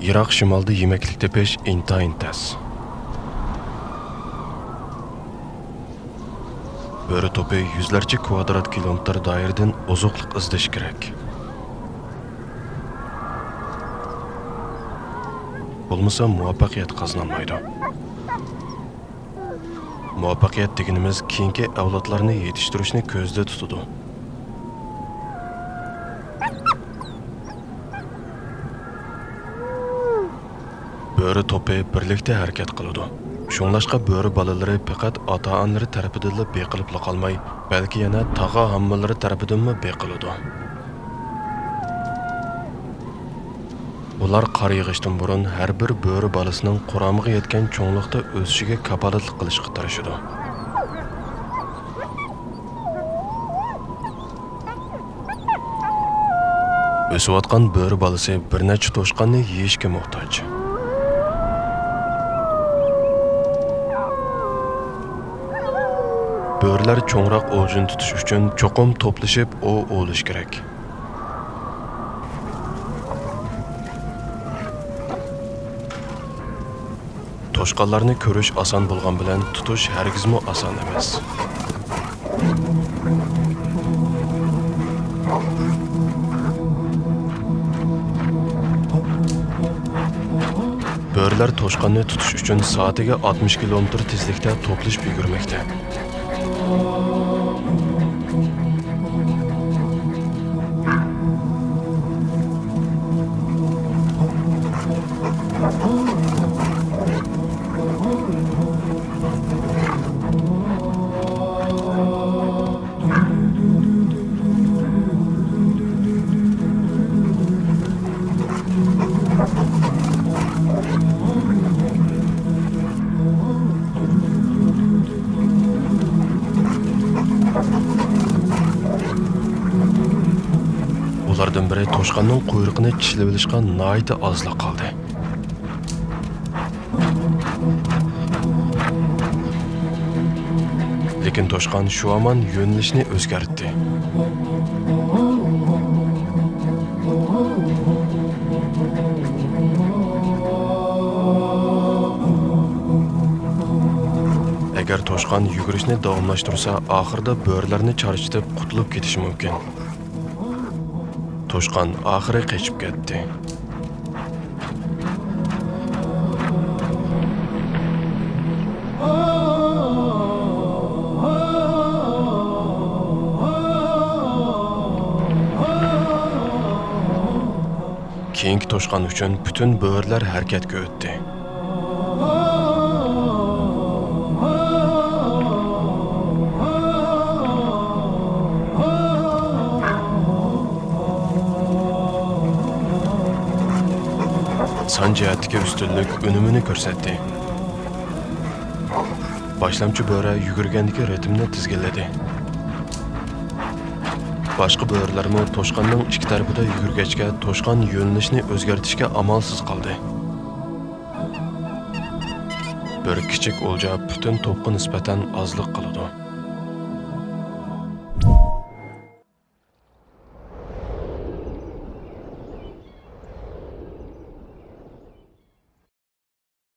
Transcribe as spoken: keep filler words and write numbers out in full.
يىراق شىمالدا يېمەكلىك تېپىش ئىنتايىن تەس. بۆرە توپى يۈزلەرچە كۋادرات كىلومېتىر دائىرىدىن ئوزۇقلۇق ئىزدەش كېرەك. بولمىسا مۇۋەپپەقىيەت قازىنالمايدۇ. مۇۋەپپەقىيەت دېگىنىمىز كېيىنكى ئەۋلادلارنى يېتىشتۈرۈشنى كۆزدە تۇتىدۇ. بۆرە توپى بىرلىكتە ھەرىكەت قىلىدۇ. شۇڭلاشقا بۆرە بالىلىرى پەقەت ئاتا-ئانىلىرى تەرىپىدىنلا بېقىلىپلا قالماي، بەلكى يەنە تاغا ھاممىلىرى تەرىپىدىنمۇ بېقىلىدۇ. ئۇلار قار يېغىشتىن بۇرۇن ھەر بىر بۆرە بالىسىنىڭ قۇرامىغا يەتكەن چوڭلۇقتا ئۆسۈشىگە كاپالەتلىك قىلىشقا تىرىشىدۇ. ئۆسۈۋاتقان بۆرە بالىسى بىر نەچچە توشقاننى يېيىشكە موھتاج. بۆرىلەر چوڭراق ئوۋچىنى تۇتۇش ئۈچۈن چوقۇم توپلىشىپ ئوۋ ئوۋلىشى كېرەك. توشقانلارنى كۆرۈش ئاسان بولغان بىلەن تۇتۇش ھەرگىزمۇ ئاسان ئەمەس. بۆرىلەر توشقاننى تۇتۇش ئۈچۈن سائىتىگە ئاتمىش كىلومېتىر تېزلىكتە توپلىشىپ يۈگۈرمەكتە. ئۇلاردىن بىرى توشقاننىڭ قۇيرۇقىنى چىشلىۋېلىشقا ناھايىتى ئازلا قالدى. لېكىن توشقان شۇ ھامان يۆنىلىشنى ئۆزگەرتتى. ئەگەر توشقان يۈگۈرۈشنى داۋاملاشتۇرسا، ئاخىرىدا بۆرىلەرنى چارچىتىپ قۇتۇلۇپ كېتىشى مۇمكىن. توشقان ئاخىرى قېچىپ كەتتى. كېيىنكى توشقان ئۈچۈن پۈتۈن بۆرىلەر ھەرىكەتكە ئۆتتى. سان جەھەتتىكى ئۈستۈنلۈك ئۈنۈمىنى كۆرسەتتى. باشلامچى بۆرە يۈگۈرگەندىكى رىتىمنى تىزگىنلىدى. باشقا بۆرىلەرمۇ توشقاننىڭ ئىككى تەرىپىدە يۈگۈرگەچكە، توشقان يۆنىلىشنى ئۆزگەرتىشكە ئامالسىز قالدى. بىر كىچىك ئولجا پۈتۈن توپقا نىسبەتەن ئازلىق قىلىدۇ.